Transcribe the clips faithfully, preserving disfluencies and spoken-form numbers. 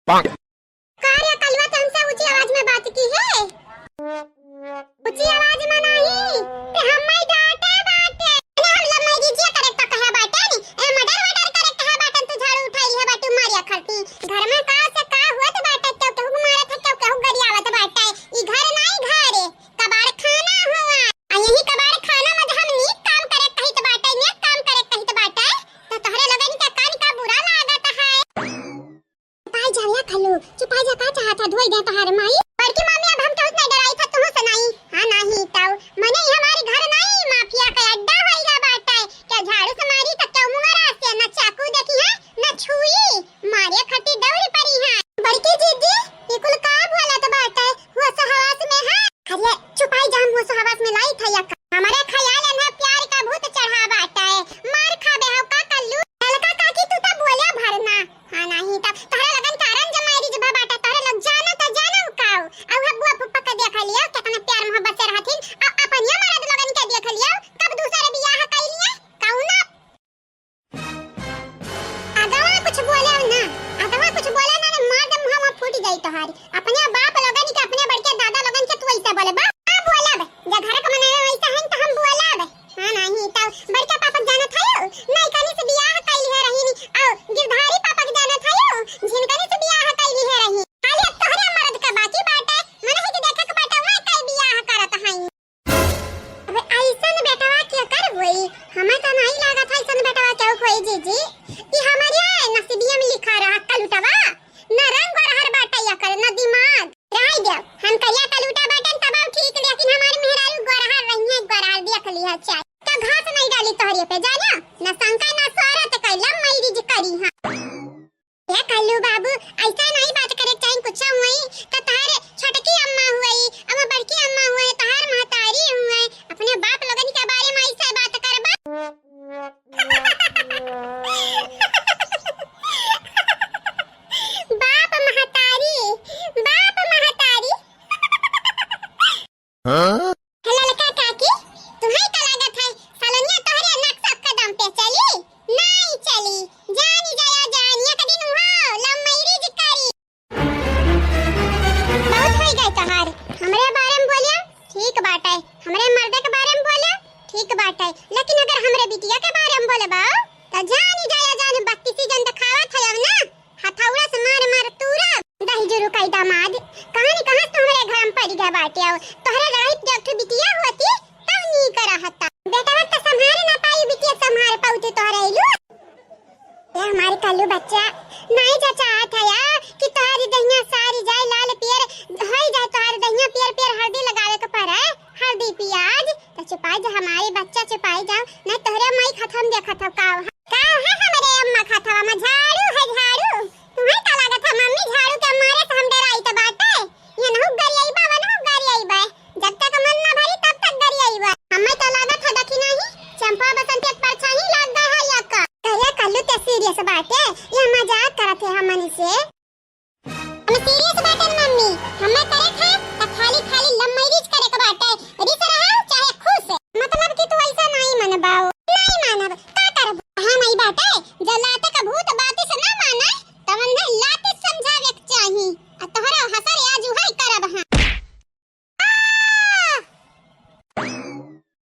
का रे कलुआ, ते हमसे ऊंची आवाज में बात की है? ऊंची आवाज में नहीं, ते हम्मे डांटे बाटे। अरे हम लव मैरिजिया करे के कहे बाटे नी, ए मर्डर वर्डर करे के कहे बाटे, तू झाड़ू उठाई है बाटे, मारिया खरती। घर में का से का होत बाटे, केहू केहू के मारत है, केहू केहू गरियावत बाटे। ई घर नहीं घर है, कबाड़ खाना हुआ। आ यही कबाड़ खाना में हम नीक काम करे कहित बाटे, नेक काम करे कहित बाटे, तो तोहरे लोगन के कान का बुरा लागत है। चुपाई जा या कल्लू, चुपाई जा, का चाहत है धोई दे तोहार माई। बड़की मम्मी, अब हम केहू से नहीं डराई था, तुहू से नहीं। हाँ नहीं तो, मने ई हमारी घर नहीं, माफिया का अड्डा होइगा बाटे। क्या झाड़ू से मारी तो क्या मुंगरा से, न चाकू देखी है, न छुई, मारे खटी दौड़ी पड़ी है। बड़की जीजी, ये कुल का बोलत बाटे, होश हवास में है? अरे चुपाई जा, हम होश हवास में लाई था या का? हमारे ख्याल है ना प्यार का भूत चढ़ा बाटे, मार खाबे हो का कल्लू? ललका काकी, तू तो बोला भरना। हाँ, नहीं तब तोहरा लगन कारण जमाई री जब बाटा, तोहरा लग जाना तो जाना काऊ। अब बुआ फुप्पा के देख लियो, कितना प्यार मोहब्बत से रहथिन। अब अपनिया मर्द लगन के देख लियो, कब दूसरे बियाह कर लिए, कौना? अगवा कुछ बोले ना, अगवा कुछ बोले ना, ने मार दे मुंह में फूट जाई तोहारी। अपने बाप लगन के, अपने बड़के दादा लगन के तू ऐसे बोले, बा? हाँ, बोलब, जब घर के मने ऐसा है तो हम बोलब। हाँ, नहीं तो बड़का पापा के जानत हयो, नई कनी से बियाह कइली है रहीनी, और गिरधारी पापा के जानत हयो, झिनकनी से बियाह कइली है रही। खाली अब तोहरे मर्द का बाकी बाटे, मन है कि देखे के बाटे, वह कई बियाह करत हई। अब ऐसन बेटवा के कर होई, हमें तो नहीं लागत है ऐसन बेटवा के होई जीजी, ई हमारे नसीबिया में लिखा रहा कलुटवा। न रंग गोरहर बाटे या करे, न दिमाग। रह जाओ, हम करिया कलूटा बाटन तब हम ठीक, लेकिन हमारे मेहरारू गोरहर रही है, गोरहर देख लिया चाहे। तो घास नहीं डाली तोहरे पे, जानियो, न शंका न स्वारथ कैला मैरिज करी हाँ। ए कल्लू बाबू, ऐसा नहीं बात करे चाहे कुछ हुई, तो तोहरे छोटकी अम्मा हुई, अब बड़की अम्मा हुई, तोहर महतारी हुई, अपने बाप लोगन के बारे में ऐसे बात करबा। बाप महतारी, बाप महतारी। हाँ? हे ललका काकी, तुम्हें का लागत है, सलोनिया तोहरे नक्शा कदम पे चली? नहीं चली। जानी जाया जानी, एक दिन उहाँ love marriage करी। बहुत होई गए तोहार। हमरे बारे में बोलिया, ठीक बाटे। हमरे मर्दे के बारे में बोलिया, ठीक बाटे। लेकिन अगर हमरे बिटिया के बारे में बोले बा, तो जानी जाया जानी बत्तीसी जन देखावत है अब ना। हथौड़ा से मार मार तूरा। दही जुरु कई दामाद, कहानी कहाँ से तुम्हरे घर में पड़ गया बाटे? आओ, तोहरे लड़ाई पे एक ठो बिटिया होती, तब नीक रहता। बेटवा तो संभाल ना पाई, बिटिया संभाल पाउते तोहरे इलू। ए हमारे कल्लू बच्चा, नाई जा चाहत है या कि तोहरी दहिया सारी जाए लाल पियर, होई जाए तोहरी दहिया पियर पियर हल्दी लगावे के पड़े, हल्दी पियाज। तो चुपाई जा हमारी बच्चा, चुपाई जाओ, नहीं तोहरे माई खत्म देखत हो का हो? का है हमरे अम्मा खतवा में झाड़ू है झाड़ू? तुम्हें का लागत है मम्मी झाड़ू के मारे से हम डराई तो बाटे? ये नहु गरियाई बा, वनहु गरियाई बा। जब तक मन ना भरी तब तक गरियाई बा। हमें तो लागत है देखी नहीं, चंपा बसंत एक परछाई लाग गए है या का? कहे कल्लू ते serious बाटे, ये मजाक करत है हमनी से। हम serious बाटन मम्मी, हमें करे थे त खाली खाली love marriage करे के बाटे, रिस रहा चाहे खुश। मतलब कि तू ऐसा नहीं मनबाओ। नहीं मानब, का करब? हाँ नहीं बाटे, जब लाते का भूत बाती से ना माने, तब उन्हें लाते समझावे के चाही। आ तोहरा हसर आज उहाई करब हाँ।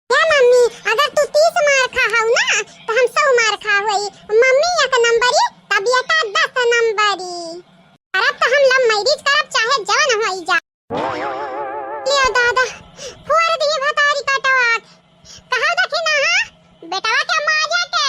या मम्मी, अगर तू तीस मार खा हऊ ना, तो हम सौ मार खा होई। मम्मी एक नंबरी, तबियता दस नंबरी। करब तो हम love marriage करब, चाहे जवन होई जा। लियो दादा, फोड़ दिए भतारी कटवा। कहा देखी ना, हाँ? बेटवा के मारे के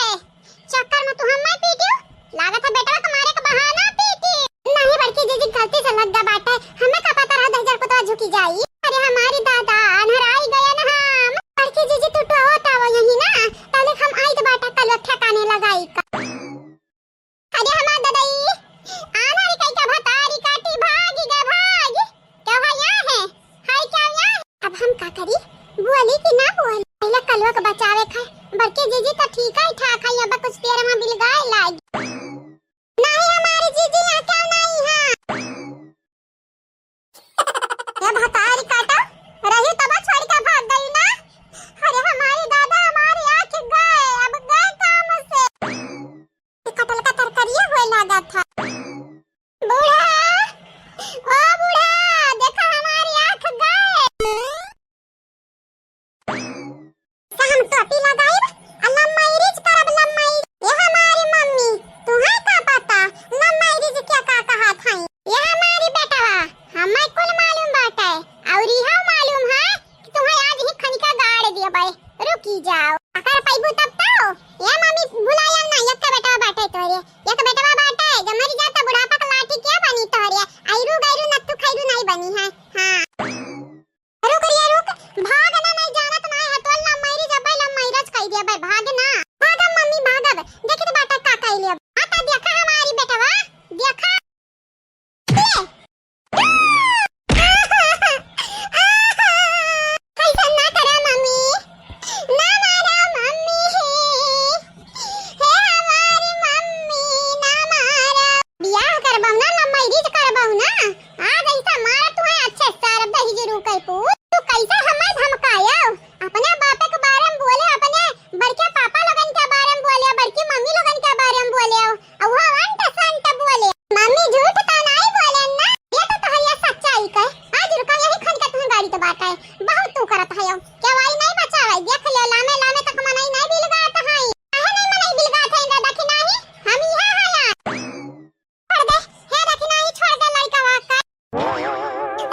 चक्कर में तू हमें पीटियो? लागत है बेटवा के मारे के बहाना पीटी। नहीं बड़की जीजी, गलती से लग गया बाटे, हमें का पता रहा दहिजर पुतवा झुकी जाई। अरे हमारी दादा, अनहराई गया ना हम। बड़की जीजी तू टोवत आवो यही ना, तले हम आइत बाटा कल ठिकाने लगाई का। अरे हमार ददाई, आना रे कई का भतारी काटी भागी गे भागी। क्या हुआ यहाँ है? हाय क्या हुआ है? अब हम का करी? बोली कि ना बोली? पहले कलवा के बचावे खाए। बड़की जीजी तो ठीक है, ठाक है, अब कुछ देर में बिलगाए लागी। नहीं हमारी जीजी यहाँ क्या नहीं है? ए भतारी काटा, रही तब छोड़ के भाग गई ना। अरे हमारी दादा, हमारी आँख गए, अब गए काम से। कटल का तरकारिया होए लागा था। बूढ़ा, देखा। ले। अइसन ना करा मम्मी, ना मारा मम्मी। हे हमारी मम्मी, ना मारा। बियाह करबहु ना, love marriage करबहु ना, आज ऐसा मारा तुहैं अच्छे सार दहिजरू कै पूत। तू कैसे हमें धमकायो? अपने बापे के बारे में बोले, अपने बड़के पापा लोगन के बारे में बोले, बड़की मम्मी लोगन के बारे में बोले, अउ वो अंट संट बोले। मम्मी झूठ तो नहीं बोले ना, ये तो तोहरिया सच्चाई कहे। आज रुका यही खन के तुहैं गाड़ी तो बात है, बहुत तू करत है। केवाई नहीं बचावे, देख लियो, लामे लामे तक मनई नहीं बिलगात है। काहे नहीं मनई बिलगात है, दखिनाही? हम इहाँ है यार। छोड़ दे, हे दखिनाही, छोड़ दे लड़का वाका।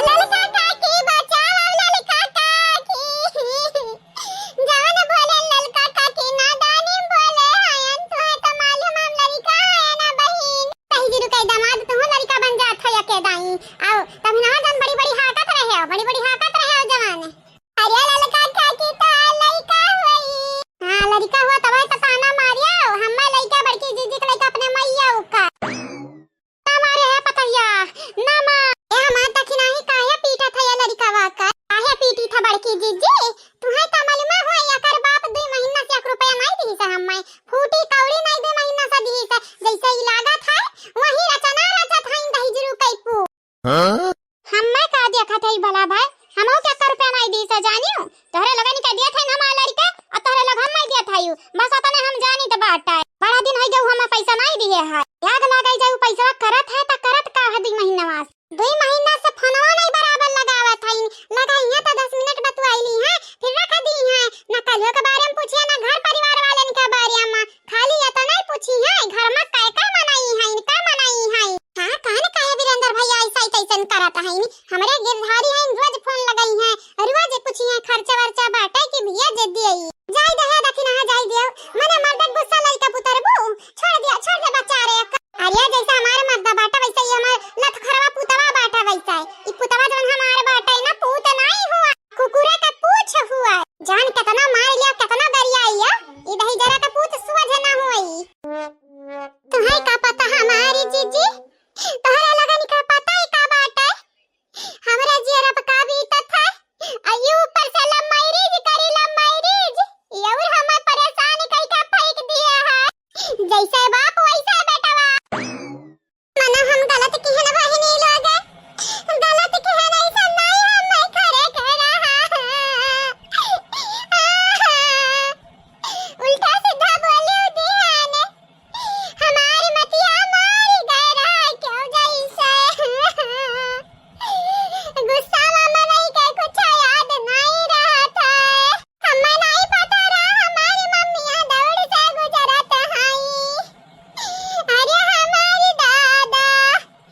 ललका काकी बचाओ, ललका काकी। जवन बोले ललका काकी नादानी बोले हयन, तुहे तो मालूम हम लड़का है ना बहिन। दहिजरू कै दामाद तुहू लड़का बन जात है के दाई। आओ, तब ना जन बड़ी बड़ी हाकत रहे हो, बड़ी बड़ी हाकत रहे हो जवान। अरे ललका काकी तो लड़का होई। हाँ, लड़का हुआ तब तो ताना मारियो, हम्मा लड़का बड़की जीजी के लड़का अपने मैया का। ना मारे है पतोहिया, ना मार। ए हमार दखिनाही काहे पीटत है ये लड़िकवा का? काहे पीटी था बड़की जीजी? तुहे तो मालूम है एकर बाप दुई महीना से एक रुपया नहीं दिहिस है हम्मे। फूटी कौड़ी नहीं दुई महीना से दिहिस है। जैसे ही लागत है वही रचना रचत है दहिजरू कै पूत। हाँ? हम्मे का देखत है भला भाई? हमहू के एक रुपया नहीं दिहिस है जानियो। तोहरे लोगन के दियत है ना हमार लड़िका, अउ तोहरे लोग हम्मे दियत है। बस अतने हम जानी तो बात है। बड़ा दिन हो गया हमें पैसा नहीं दिए है। आग लगे जाऊ पैसा करत है तो करत का है दुई महीना वास। दुई महीना से फोनवा नहीं बराबर लगावत है। लगाई है तो दस मिनट बतुआई ली है, फिर रख दी है। न कलियो के बारे में पूछिए, न घर परिवार वालन के बारे में। खाली ये तो नहीं पूछी है, घर में कै कै मनई है, इनका मनई है। हाँ, कहन काहे वीरेंद्र भैया ऐसा ही कैसन करत है? हमरे गिरधारी है, रोज फोन लगाई है, रोज पूछी है, खर्चा वर्चा बाटे कि भैया जे दिए। जाई दे है दखिनाहा, जाई दियो। मने मर्द गुस्सा लइका पुतरबू, छोड़ दिया, छोड़ दे बच्चा रे। अरे जैसा हमारे मर्दा बाटा वैसा ही हमार लतखरवा पुतवा बाटा वैसा है। ई पुतवा जवन हमार बाटा है ना, पूत नहीं हुआ, कुकुरे का पूछ हुआ। जान कितना मार लिया, कितना गरियाई है, ई दहिजरा का पूत सुअझ ना हुई। तुम्हें का पता हमारी जीजी, तोहरा लगन का पता है का बाटे? हमरा जियरा पे का बीतत है? आ यू ऊपर से love marriage करी, love marriage। ये और हमें परेशान कई के फेंक दिए है। जैसे बाप वैसे बेटवा। मना हम गलत किहन बहिनी लोग। गलत किहन ऐसा नहीं हम नहीं करे के रहा। उल्टा सीधा बोली दिहन। हमार मतिया मारी गए रहा क्यों जैसे। गुस्सा में मनई के कुछ याद नहीं रहत है। हमें नहीं पता रहा हमारी मम्मिया दौड़ से गुजरत हई। अरे हमारी दादा,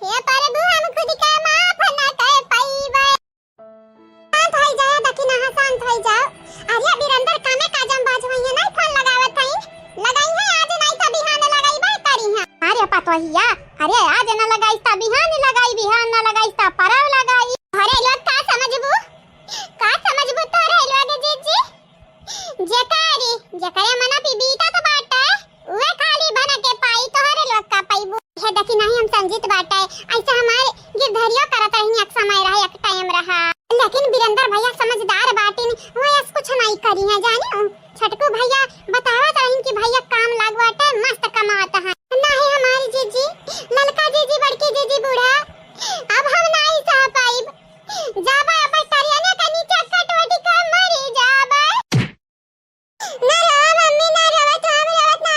हे प्रभु, हम खुद के माफ न कर पइबे। शांत होई जाओ दखिनाहा, शांत होई जाओ। अरे वीरेंद्र कामे काजम बाज होई है, नहीं फोन लगावत हई। लगाई है आज, नहीं तो बिहान लगाई बा करी है। अरे पतोहिया, अरे आज न लगाई त बिहान लगाई, बिहान न लगाई त परव लगाई। अरे लोग का समझबू, का समझबू तोरे लोग जीजी? जेकारी, जेकरे मना पे बीतत बाटे, उहे खाली बन के पाई, तोहरे लोग का पाइबू। हे दखिनाही हम समझित बाटे, ऐसे हमारे गिरधरियो करत रही, एक समय रहा, एक टाइम रहा। लेकिन वीरेंद्र भैया समझदार बाटिन, वो ऐस कुछ नहीं करी है, जानियो। छोटकू भैया बतावत रहिन कि भैया काम लाग बाटे, मस्त कमात है। नहीं हमारी जीजी, ललका जीजी, बड़की जीजी बूढ़ा, अब हम नहीं सह पाइब। जाबे अपन टरियने के नीचे कटवटी के मरी जाबे। ना रोवा मम्मी, ना रोवा, तो हम रोवत ना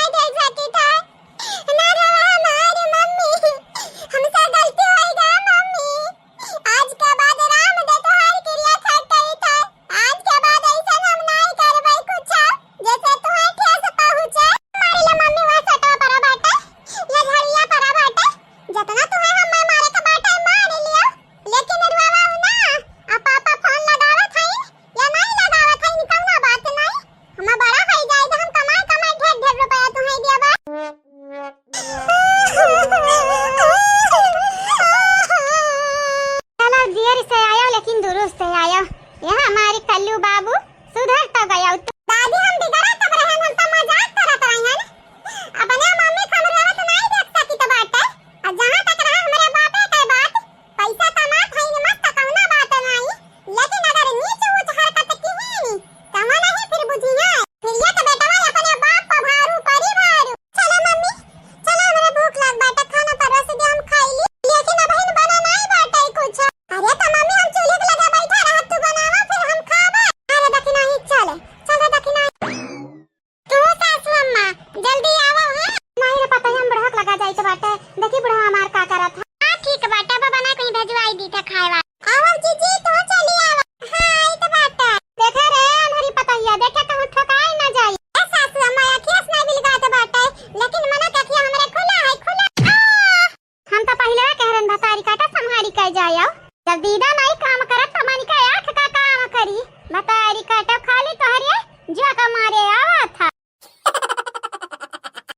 मतारी काटा संभारी का जाए आओ। जब दीदा नहीं काम करत तो मनी का आँख का काम करी? मतारी काटा खाली तोहरे जो का मारे आवा था।